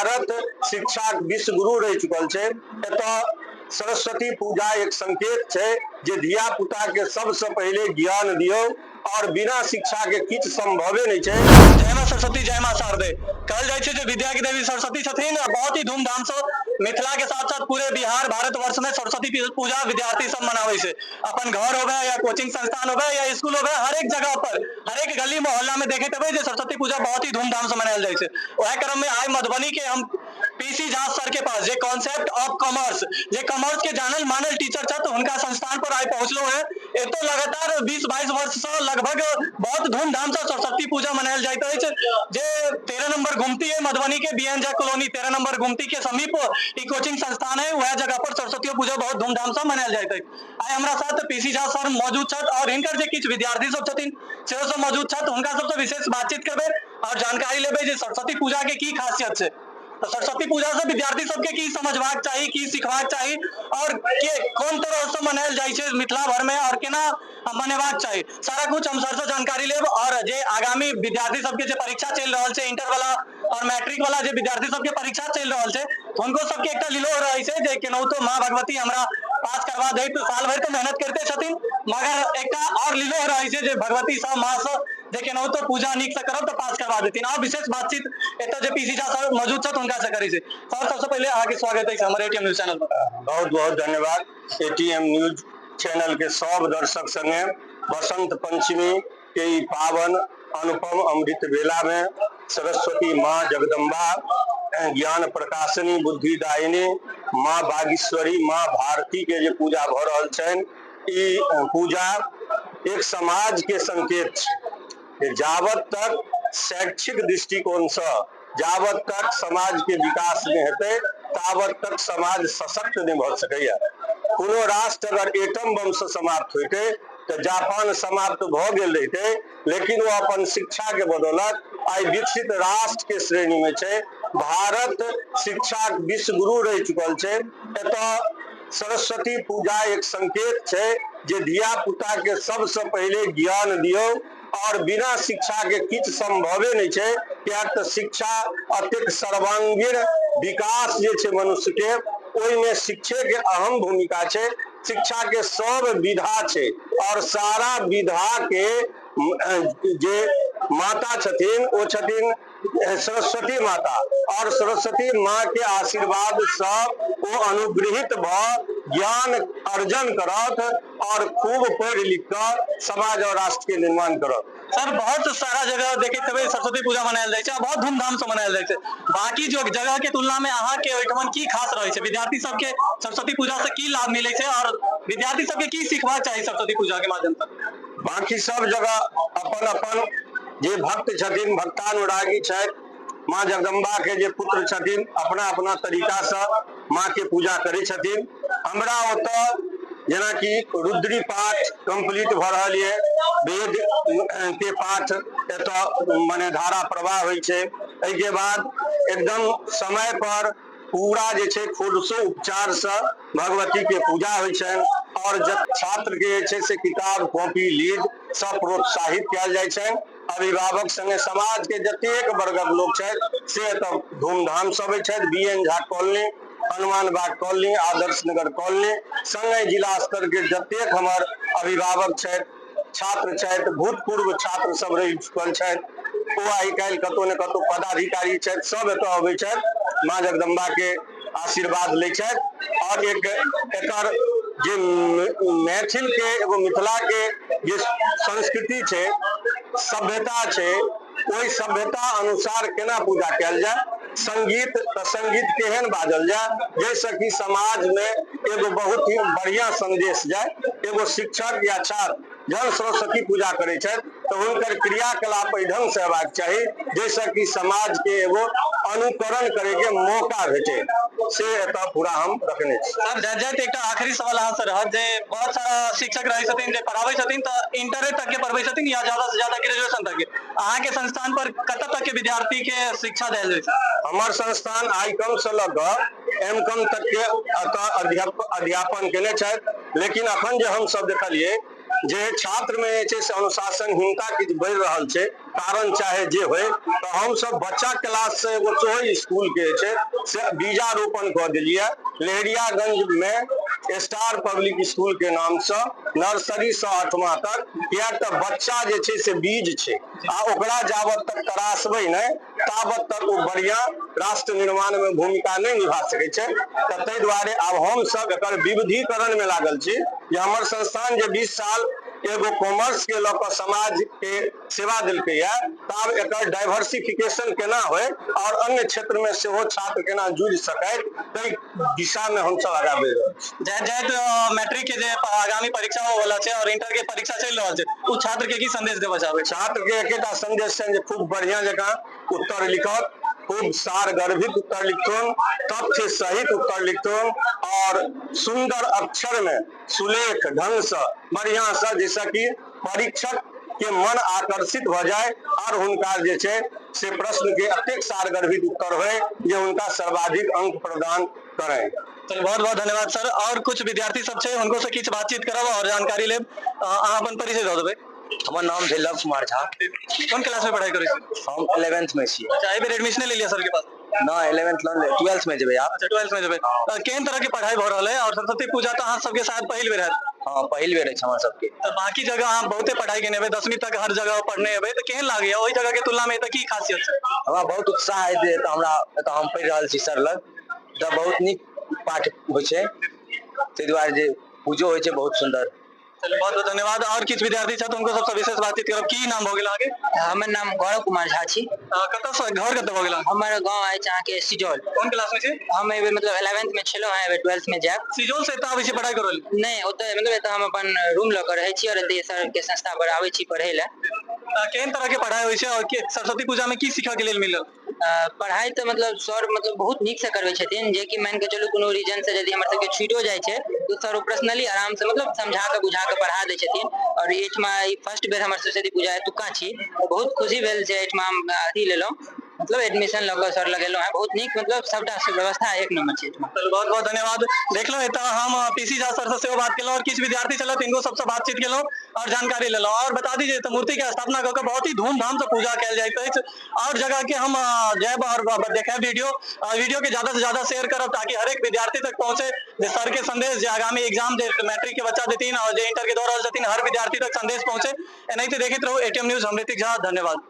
भारत शिक्षाक विश्व गुरु रहि चुकल छै। एतऽ सरस्वती पूजा एक संकेत छै जे धिया पुता के सबसँ पहिले ज्ञान दियौ और बिना शिक्षा के किछु संभवे नहि छै। जय माँ सरस्वती, जय माँ शारदे। कहल जाइ छै जे विद्या के देवी सरस्वती छथिन। बहुत ही धूमधाम से मिथिला के साथ साथ पूरे बिहार भारतवर्ष में सरस्वती पूजा विद्यार्थी सब मनाबै छै। अपन घर होवे या कोचिंग संस्थान होवे या स्कूल होवे, हर एक जगह पर, हर एक गली मोहल्ला में देखैत हेबै जे सरस्वती पूजा बहुत ही धूमधाम से मनायल जाइ छै। वएह क्रम में आइ मधुबनी के हम पीसी झा सर के पास, जे कॉन्सेप्ट ऑफ कॉमर्स, जे कॉमर्स के जानल मानल टीचर छथि, हुनका संस्थान पर आइ पहुंचलहुं हैं। एतो लगातार 20-22 वर्ष से लगभग बहुत धूमधाम से सरस्वती पूजा मनायल जाइत अछि, जे 13 नंबर गुमती है मधुबनी के, B N Jha colony 13 number गुमती के समीप ई कोचिंग संस्थान है, वह जगह पर सरस्वती पूजा बहुत धूमधाम से मनायल जाइत अछि। आइ हमरा साथ पीसी झा सर मौजूद छथि और हिनकर जे किछु विद्यार्थी सब छथिन सेहो सब मौजूद छथि। हुनका सबसे विशेष बातचीत करबै और जानकारी लेबै जे सरस्वती पूजा के की खासियत छै, तऽ सरस्वती पूजा से विद्यार्थी सबके की समझबाक चाही, की सिखबाक चाही और के कोन तरह से मनायल जाइ छै मिथिला भर में और केना मनेबाक चाही, सारा कुछ हम सर से जानकारी लेब। और जे आगामी विद्यार्थी सबके जे परीक्षा चलि रहल छै, इंटर वाला और मैट्रिक वाला जे विद्यार्थी सबके परीक्षा चलि रहल छै, हुनको सबके एकटा लिलोह रहै छै जे केनाहितो माँ भगवती हमरा पास करवा दै। तऽ साल भरि तऽ मेहनत करिते छथिन, मगर एकटा और लिलोह रहै छै जे भगवती सब माँ से जे केनाहितो पूजा नीक से करब तऽ पास करवा देथिन। और विशेष बातचीत एतऽ जे पीसी झा सर मौजूद छथि हुनका से करै छै। सर, सबसे पहिले अहाँके स्वागत अछि हमर एटीएम न्यूज चैनल पर। बहुत बहुत धन्यवाद। एटीएम न्यूज चैनल के सब दर्शक संगे बसंत पंचमी के ई पावन अनुपम अमृत वेला में सरस्वती माँ जगदम्बा ज्ञान प्रकाशिनी बुद्धिदायिनी माँ बागीश्वरी माँ भारती के जे पूजा भऽ रहल छनि, ई पूजा एक समाज के संकेत छै। जावत तक शैक्षिक दृष्टिकोणसँ जावत तक समाज के विकास नहि हेतै तावत तक समाज सशक्त नहि भऽ सकैया। कोनो राष्ट्र अगर एटम बम से समाप्त होइतै तऽ जापान समाप्त भऽ गेल रहितै, लेकिन ओ अपन शिक्षा के बदौलत आइ विकसित राष्ट्र के श्रेणी में छै। भारत शिक्षाक विश्व गुरु रहि चुकल छै। एतऽ सरस्वती पूजा एक संकेत छै जे धिया पुता के सबसँ पहिले ज्ञान दियौ और बिना शिक्षा के किछु संभवे नहि छै, किएक तऽ शिक्षा अतेक सर्वांगीण विकास जे छै मनुष्य के, ओहिमे शिक्षे के अहम भूमिका छै। शिक्षा के सब विधा छै और सारा विधा के जे माता छथिन ओ छथिन सरस्वती माता, और सरस्वती माँ के आशीर्वाद सँ ओ अनुगृहित भऽ ज्ञान अर्जन करत और खूब पढ़ि लिख कऽ समाज और राष्ट्र के निर्माण करत। सर, बहुत सारा जगह देखैत हेबै सरस्वती पूजा मनायल जाइ छै आ बहुत धूमधाम से मनायल जाइ छै। बाकी जो जगह के तुलना में अहाँ के ओहिठमन की खास रहै छै? विद्यार्थी सबके सरस्वती पूजा से की लाभ मिलै छै और विद्यार्थी सबके की सिखबाक चाही सरस्वती पूजा के माध्यम से? बाकी सब जगह अपन अपन जे भक्त छथिन, भक्तानुरागी छथि, माँ जगदम्बा के जे पुत्र छथिन, अपना अपना तरीका से माँ के पूजा करै छथिन। हमरा ओतऽ जेनाकि रुद्री पाठ कम्प्लीट भऽ रहल यऽ, वेद के पाठ एतऽ मने धारा प्रवाह होइ छै। एहिके बाद एकदम समय पर पूरा जे छै षोडशो उपचार से भगवती के पूजा होइ छनि और जब छात्र के जे छै से किताब कॉपी लीड सब प्रोत्साहित कयल जाइ छनि। अभिभावक संगे समाज के जतेक वर्गक लोक छथि से एतऽ धूमधाम से अबै छथि। B N Jha colony, Hanuman Bagh colony, Adarsh Nagar colony संगे जिला स्तर के जतेक हमर अभिभावक छथि, छात्र छथि, भूतपूर्व छात्र सब रहि चुकल छथि, ओ आइ काल्हि कतौ ने कतौ पदाधिकारी छथि, सब एतऽ अबै छथि, माँ जगदम्बा के आशीर्वाद लै छथि। और एक एकर जे मैथिल के एगो मिथिला के जे संस्कृति छै, सभ्यता छै, ओहि सभ्यता अनुसार केना पूजा कयल जाय, संगीत तऽ संगीत केहन बाजल जाय जाहिसँ कि समाजमे एगो बहुत ही बढ़िया संदेश जाय। एगो शिक्षक या छात्र जहन सरस्वती पूजा करै छथि तऽ हुनकर क्रियाकलाप एहि ढंग से हेबाक चाही जाहिसँ कि समाज के एगो अनुकरण करे के मौका भेटे, से एतऽ पूरा हम रखने छी। सर, जाइत जाइत एकटा आखिरी सवाल अहाँ से रहत जे बहुत सारा शिक्षक रहै छथिन जे पढ़ाबै छथिन तऽ इंटरे तक के पढ़बै छथिन या ज्यादा से ज्यादा ग्रेजुएशन तक के, अहाँ के संस्थान पर कतऽ तक के विद्यार्थी के शिक्षा देल जाइ छै? हमर संस्थान आई कम से लऽ कऽ एम कम तक के एतऽ अध्यापन केने छथि, लेकिन अखन जे हम सब देखलियै जे छात्र में जे छै से अनुशासनहीनता किछु बढ़ि रहल छै, कारण चाहे जे होय, तऽ हमसब बच्चा क्लास से एगो सेहो स्कूल के जे छै से बीजारोपण कऽ देलियै लहेरियागंज में स्टार पब्लिक स्कूल के नाम से, नर्सरी से 8वां तक। किएक तऽ बच्चा जे छै से बीज छै आ ओकरा जाबत तक तरासबै नहि ताबत तक ओ बढ़िया राष्ट्र निर्माण में भूमिका नहि निभा सकै छै। तऽ ताहि दुआरे आब हमसब एकर विविधीकरण में लागल छी जे हमर संस्थान जे 20 साल एगो कॉमर्स के लऽ कऽ समाज के सेवा देलकै या, तऽ आब एकर डाइवर्सिफिकेशन केना होय और अन्य क्षेत्र में सेहो छात्र केना जुड़ि सकथि, ताहि दिशा में हमसब आगाँ बढ़ि रहल छी। जाइत जाइत मैट्रिक के जे आगामी परीक्षा होय वाला छै और इंटर के परीक्षा चलि रहल छै, ओ छात्र के की संदेश देबऽ चाहबै? छात्र के एकेटा संदेश छनि जे खूब बढ़िया जकाँ उत्तर लिखत, खूब सार गर्भित उत्तर लिखथुन, तथ्य सहित उत्तर लिखथुन और सुंदर अक्षर में सुलेख ढंग से बढ़िया से, जैसे कि परीक्षक के मन आकर्षित भऽ जाय और हुनका जे छै से प्रश्न के अतेक सारगर्भित उत्तर होय जे हुनका सर्वाधिक अंक प्रदान करै। चलू, बहुत बहुत धन्यवाद सर। और कुछ विद्यार्थी सब छै, हुनको से किछु बातचीत करब और जानकारी लेब। अहाँ अपन परिचय दऽ देबै। हमर नाम भेल लव कुमार झा। कोन क्लास में पढ़ाई करै छी? हम 11th में छी। अच्छा, एहि बेर एडमिशने ले लिया सर के पास? नहि, 11th लऽ 12th में जेबै आब। अच्छा, 12th में जेबै। केहन तरह के पढ़ाई भऽ रहल है? और सरस्वती पूजा तऽ अहाँ सबके शायद पहिल बेर हैत? हँ, पहिल बेर अछि हमर सबके। तऽ बाकी जगह अहाँ बहुते पढ़ाई केने हेबै, 10वीं तक हर जगह पढ़ने हेबै, तऽ केहन लागैया ओहि जगह के तुलना में एतऽ की खासियत छै? हमरा बहुत उत्साह अछि जे एतऽ हमरा एतऽ हम पढ़ि रहल छी सर लग, तऽ बहुत नीक पाठ होइ छै, ताहि दुआरे जे पूजो होइ छै बहुत सुन्दर। चलू, बहुत बहुत धन्यवाद। और किछु विद्यार्थी छथि, हुनको सबसँ विशेष बातचीत करब। की नाम भऽ गेल अहाँके? हमर नाम गौरव कुमार झा छी। कतऽ घर कतऽ भऽ गेल अहाँके? हमर गाँव अछि अहाँके सिजौल। कोन क्लास में छी? हम एहि बेर मतलब 11th में छलहुँ हेँ, एहि बेर 12th में जायब। सिजौल से एतऽ आबै छी पढ़ाई करऽ लेल? नहि, ओतऽ मतलब एतऽ हम अपन रूम लऽ कऽ रहै छी और एतै सर के संस्था पर आबै छी पढ़ै लए। केहन तरह के पढ़ाई होइ छै और सरस्वती पूजा में की सीखऽ के लेल मिलल? पढ़ाइ तऽ मतलब सर मतलब बहुत नीकसँ करबै छथिन, जेकि मानि कऽ चलू कोनो रीजनसँ यदि हमर सबके छुटियो जाइ छै तऽ सर ओ पर्सनली आरामसँ मतलब समझा कऽ बुझा कऽ पढ़ा दै छथिन। आओर एहिठमा ई फर्स्ट बेर हमर सरस्वती पूजा एतुक्का छी, बहुत खुशी भेल जे एहिठमा हम अथी लेलहुँ, मतलब एडमिशन लऽ कऽ सर लग एलहुँ हेँ। बहुत नीक, मतलब सबटा व्यवस्था एक नम्बर छै एहिठमा। चलू, बहुत बहुत धन्यवाद। देखलहुँ एतऽ हम पीसी झा सर से सेहो बात केलहुँ और किछु विद्यार्थी छलथि, हिनको सबसँ बातचीत केलहुँ और जानकारी लेलहुँ। और बता दी जे एतऽ मूर्ति के स्थापना कऽ कऽ बहुत ही धूमधाम से पूजा कयल जाइत अछि। और जगह के हम जायब और देखायब वीडियो, वीडियो के ज्यादा से ज्यादा शेयर करब ताकि हरेक विद्यार्थी तक पहुंचे जे सर के संदेश, जे आगामी एग्जाम जे मैट्रिक के बच्चा देथिन और जे इंटर के दऽ रहल छथिन, हर विद्यार्थी तक संदेश पहुंचे। एनाहिते देखैत रहू एटीएम न्यूज। हम ऋतिक झा, धन्यवाद।